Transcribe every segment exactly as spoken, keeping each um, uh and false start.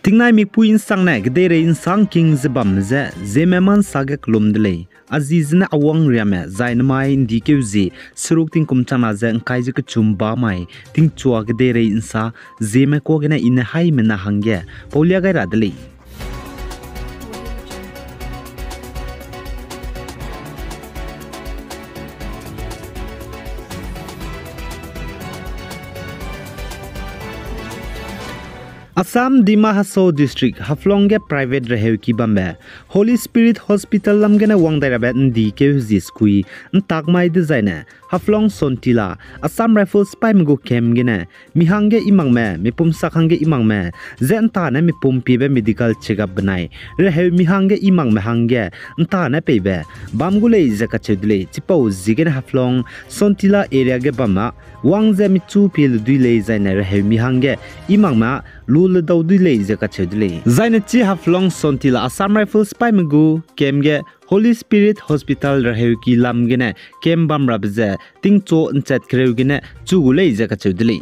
Tingnai mikpui ’nsangne kedeirei ’nsang king ze bam ze, Zeme ma ’nsa ge kelum de lei. A zi zene Awang Riame, zai nemai ’ndikeu zi, seruk tingkum changna ze ’ngkai ze kechum ba mai, tingchua kedeirei ’nsa, Zeme kuâ gene i ne haimena hangge paulia gai ra de lei. Assam Dima Hasao District, Haflong ge private reheuki bambe, Holy Spirit Hospital lam gene wang dai rabe ’ndikeu zi sekui, ’ntak mai dezaine, Haflong Sontila, Assam Rifles sipaime gu camp gene, mi hangge i makme, mipum sak hangge i makme, ze ’ntane mipum piebe medical check-up benai, reheu mi hangge i makme hangge, ’ntane peibe, bam gu lei ze kacheu de lei, chipau ziegene Haflong, Sontila area ge bam â, wang ze michu pie lu dui lei zaine reheu mi hangge, i makme â, lu le dau dui lei ze kacheu de lei. Zaine chi Haflong Sontila Assam Rifles sipaime gu camp ge Holy Spirit Hospital reheuki lam gene camp bam rabe ze tingchu ’nchat kereu gene chu gu lei ze kacheu de lei.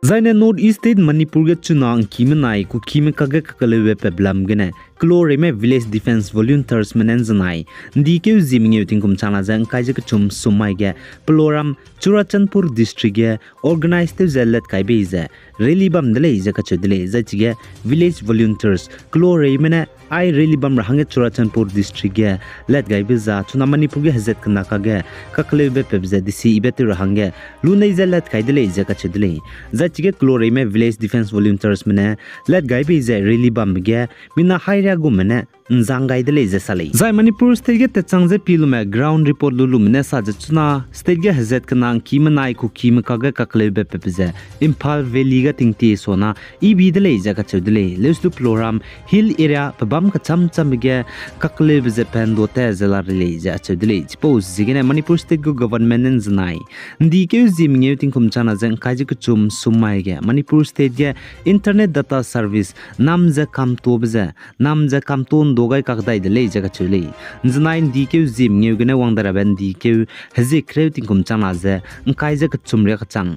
Zaine North East State Manipur ge chuna ’ngkime nai kukime kakge kakeleube pep lam gene, Kloreime Village Defence Volunteersme ne ’nzenai, ’ndikeu zi mengeu tingkum changna ze ’ngkai ze kechum sum mai ge, Peloram, Churachandpur District ge organize tew ze lat kai bei ze, rally bam de lei ze kacheu de lei, zai chige Village Volunteers, Kloreime ne, ai rally bam ra hangge Churachandpur District ge lat gaibe za, chuna Manipur ge hezat kena kakge, kakeleube pep ze desibe tew ra hangge, lunei ze lat kai de lei ze kacheu de lei. Zai chige Kloreime Village Defence Volunteersme ne, lat gaibe ze rally bambe ge, mina hairia gume ne, ’nzang gai de lei ze sa lei. Zai Manipur State ge tetchang ze pi lume ground report lu lume ne sa ze chuna, state ge hezat kena ’ngkime nai kukime kakge kakeleube pep ze, Imphal Valley ge tingtie sona, ibi de lei ze kacheu de lei. Leusdu Peloram Hill Area pebâm kecham chambe ge kakeleube ze pendote ze la re lei ze acheu de lei. Chipau ziegene Manipur State gu government ne ’nzenai, ’ndikeu zi mengeu tingkum changna ze ’ngkai ze kechum sum mai ge Manipur State ge internet data service nam ze kamtobe ze, nam ze kamto ’ndo gai kakdai de lei ze kacheu lei. ’Nzenai ’ndikeu zi mengeu gene wang dai rabe ’ndikeu hezie kereu tingkum changna ze ’ngkai ze kechum ria kechang.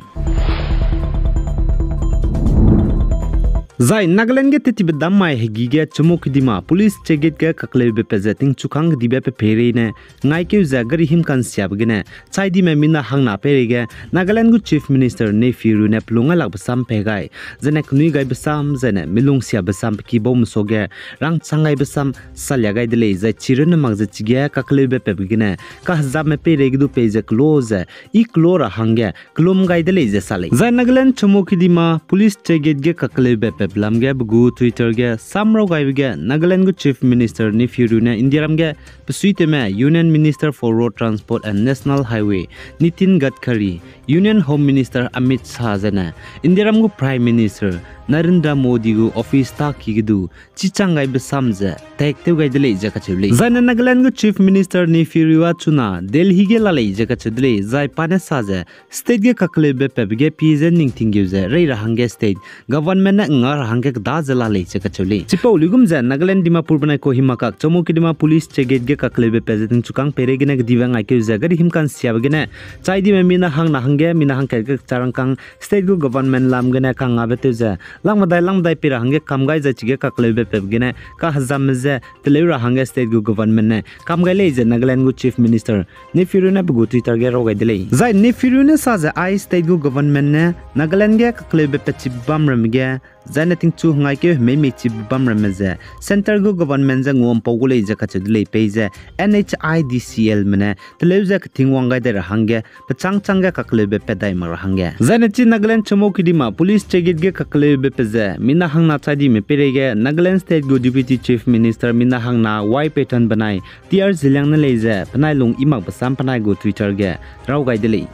Zai Nagaland ge tetibe dam mai hegî ge Chümoukedima Police Checkgate ge kakeleube pat ze tingchukâng kedibe pe peireine ngaikeu ze gari himkansiabe gene, chaidime mina hangna peireige Nagaland gu Chief Minister Neiphiu Rio ne pelung gailakbe sam pei gai, zene kenui gaibe sam, zene milung siabe sam pe ki baume suage, rangchang gaibe sam salia gai de lei, zai chirunne mak ze chige kakeleube patbe gene, kahezamme peireige du pei ze kelo ze, i kelo ra hangge, kelum gai de lei ze sa lei. Zai Nagaland Chümoukedima Police Checkgate ge kakeleube patbe lam ge pe gu Twitter ge samrau gaibe ge Nagaland gu Chief Minister Neiphiu Rio ne Indiaram ge besuitewme Union Minister for Road Transport and National Highway Nitin Gadkari, Union Home Minister Amit Shah zene Indiaram gu Prime Minister Narendra Modi gu office ta ki ge du chichang gaibe sam ze tag tew gai de lei ze kacheu lei. Zaine Nagaland gu Chief Minister Neiphiu Rio a chuna Delhi ge la lei ze kacheu de lei, zai pa ne sa ze state ge kakeleube patbe ge pie ze ningtingkeu ze rei ra hangge state government ne nga ra hangge keda ze la lei ze kacheu lei. Chipau luigum ze Nagaland Dimapur benai Kohima kak Chümoukedima Police Checkgate ge kakeleube pat ze tingchukâng peireigene kedibe ngaikeu ze gari himkansiabe gene, chaidime mina hangna hangge, mina hangkat ge kecharangkâng state gu government lam gene kangngabe tew ze, langmedai langmedai pei ra hangge kam gai zai chige kakeleube patbe gene, kahezamme ze teleu ra hangge state gu government ne kam gai lei ze Nagaland gu Chief Minister Neiphiu Rio ne pe gu Twitter ge rau gai de lei. Zai Neiphiu Rio ne sa ze ai state gu government ne Nagaland ge kakeleube pat chibe bam ramme ge, zaine tingchu hengaikeu hemei mei chibe bam ramme ze, centre gu government ze nguampau gu lei ze kacheu de lei pei ze, N H I D C L me ne teleu ze ketingwang gai dai ra hangge, pechângchângge kakeleube pat dai mak ra hangge. Zaine chi Nagaland Chümoukedima Police Checkgate ge kakeleube pat ze, mina hangna chaidime peireige Nagaland State gu Deputy Chief Minister mina hangna Y Patton benai T R Zeliang ne lei ze penai lung i makbe sam penai gu Twitter ge rau gai de lei.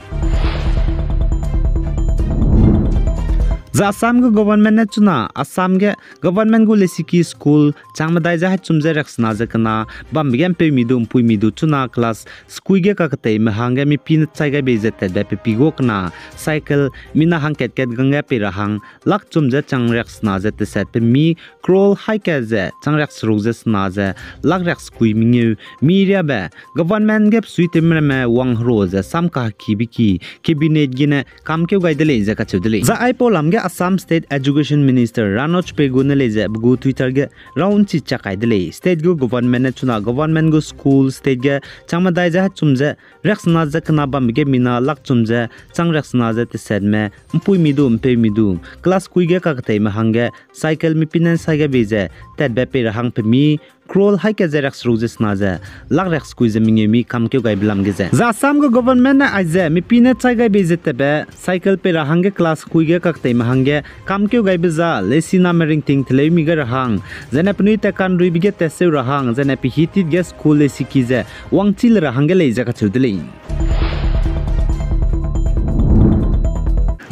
Zai Assam gu government ne chuna Assam ge government gu lesiki school chang medai ze hechum ze riaksena ze kena bambe ge mpeumi du mpuimi du chuna class sekui ge kaketeime hangge mipi ne chai gai bei ze tatbe pe pi gu kena cycle mina hangkat kat gang ge pei ra hang lak chum ze chang riaksena ze teset pe mi crore haika ze chang riakseruk ze sena ze lak riaksekui mengeu mi riabe government ge besuitewme ramme wang hero ze sam kahekibe ki cabinet gene kamkeu gai de lei ze kacheu de lei. Zai aipau lam ge Assam State Education Minister Ranoj Pegu ne lei ze pe gu Twitter ge rau nchi chak kai de lei. State gu government ne chuna government gu school state ge chang medai ze hechum ze riaksena ze kena bambe ge mina lak chum ze chang riaksena ze tesetme mpuimi du mpeumi du class sekui ge kaketeime hangge cycle mipi ne sai gai bei ze tatbe pei ra hang pe mi crore haika ze riakseruk ze sena ze lak riaksekui ze mengeu mi kamkeu gaibe lam ge ze. Zai Assam gu government ne aize mipi ne chai gai bei ze tatbe cycle pei ra hangge class sekui ge kaketeime hangge kamkeu gaibe za lesiname ringting teleumi gai ra hang, zaine penui tat kanruibe ge tatseu ra hang, zaine pehî tit ge school lesiki ze wangchi le ra hangge lei ze kacheu de lei.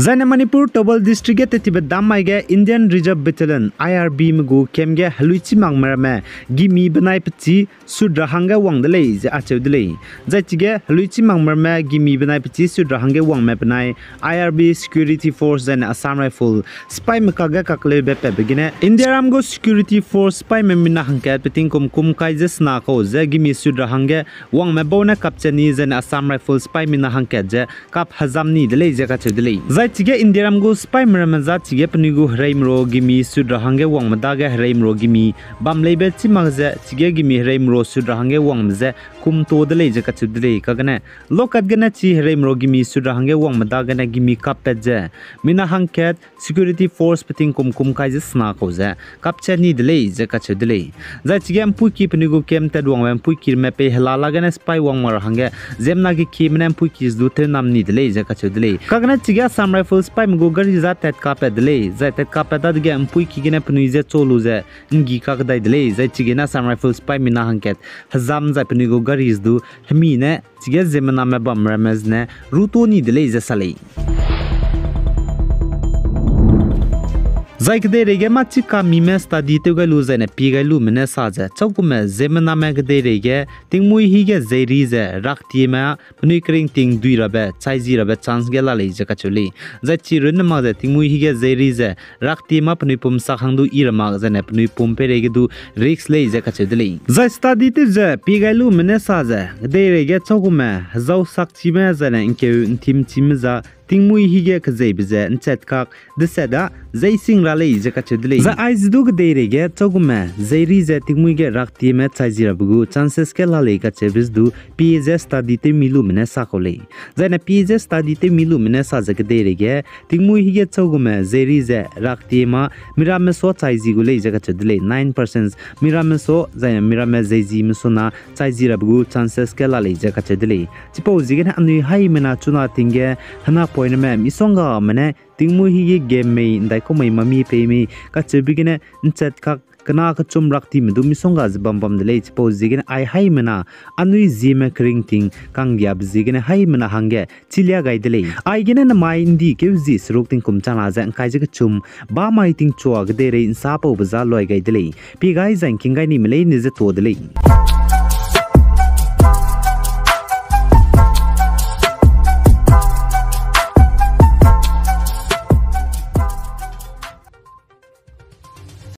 Zaine Manipur Thoubal District ge tettibe dam mai ge Indian Reserve Battalion, I R B me gu camp ge heluichi makme ramme gimi benai pechî sut ra hangge wang de lei ze acheu de lei. Zai chige heluichi makme ramme gimi benai pechî sut ra hangge wangme benai I R B Security Force zaine Assam Rifle sipaime kakge kakleube patbe gene Indiaram gu Security Force sipaime mina hangkat pe tingkum kum kai ze sena kau ze gimi sut ra hangge wangme bau ne kapchat ni zaine Assam Rifle sipai mina hangkat ze kap hezam ni de lei ze kacheu de lei. Zai chige Indiaram gu sipaime ramme za chige penui gu hereimero gimi sut ra hangge wangme dage hereimero gimi bam leibe chî mak ze chige gimi hereimero sut ra hangge wangme ze kum to de lei ze kacheu de lei. Kagene lokat gene chi hereimero gimi sut ra hangge wangme dagene gimi kappat ze mina hangkat Security Force pe tingkum kum kai ze sena kau ze kapchat ni de lei ze kacheu de lei. Zai chige mpuiki penui gu camp tat wangbe mpuiki ramme pei hela la gene sipai wang mak ra hangge ziemmena ge kieme ne mpuiki ze du tewnam ni de lei ze kacheu de lei. Kagene chige Assam Rifle sipaime gu gari za tat kapat de lei. Zai tat kapat dadege mpuiki gene penui ze chu lu ze nggi kakdai de lei. Zai chigene Assam Rifle sipai mina hangkat hezam zai penui gu gari ze du hemi ne chige ziemmename bam ramme zene ruto ni de lei ze sa lei. Zai kedeirei ge mâ chika mime study tew gai lu zaine pie gai lume ne sa ze châugume ziemmename kedeirei ge tingmuî hige zeiri ze raktieme penui keringting dui rabe chai zi rabe chance ge la lei ze kacheu lei. Zai chi runne mak ze tingmuî hige zeiri ze raktieme penui pum sak hang du yi ra mak zaine penui pum peireige du risk lei ze kacheu de lei. Zai study tew ze pie gai lume ne sa ze kedeirei ge châugume hezau sakchime zaine ngkeu ntimchime za tingmuî hige kezeibe ze nchetkak deset da zeising ra lei ze kacheu de lei. Zai aize du kedeirei ge châugume zeiri ze tingmuî ge raktieme chai zi rabe gu chances ge la lei kacheube ze du pie ze study tew mi lume ne sa kau lei. Zaine pie ze study tew mi lume ne sa ze kedeirei ge tingmuî hige châugume zeiri ze raktieme miramme so chai zi gu lei ze kacheu de lei. Nine percent miramme so zaine miramme zeizime so na chai zi rabe gu chances ge la lei ze kacheu de lei. Chipau ziegene anui haimena chuna ting ge hena poineme misonggame ne tingmuî hige game mei ndaikau mei mami pei mei kacheube gene nchetkak kena kechum raktime du misongga ze bam bam de lei. Chipau ziegene ai haimena anui zieme keringting kanggiabe ziegene haimena hangge chilia gai de lei. Aigene nemai ndi keu zi seruk tingkum chang la ze ngkai ze kechum ba mai tingchua kedeirei nsapaube za loi gai de lei. Pie gai zai ngking gai nime leine ze tuâ de lei.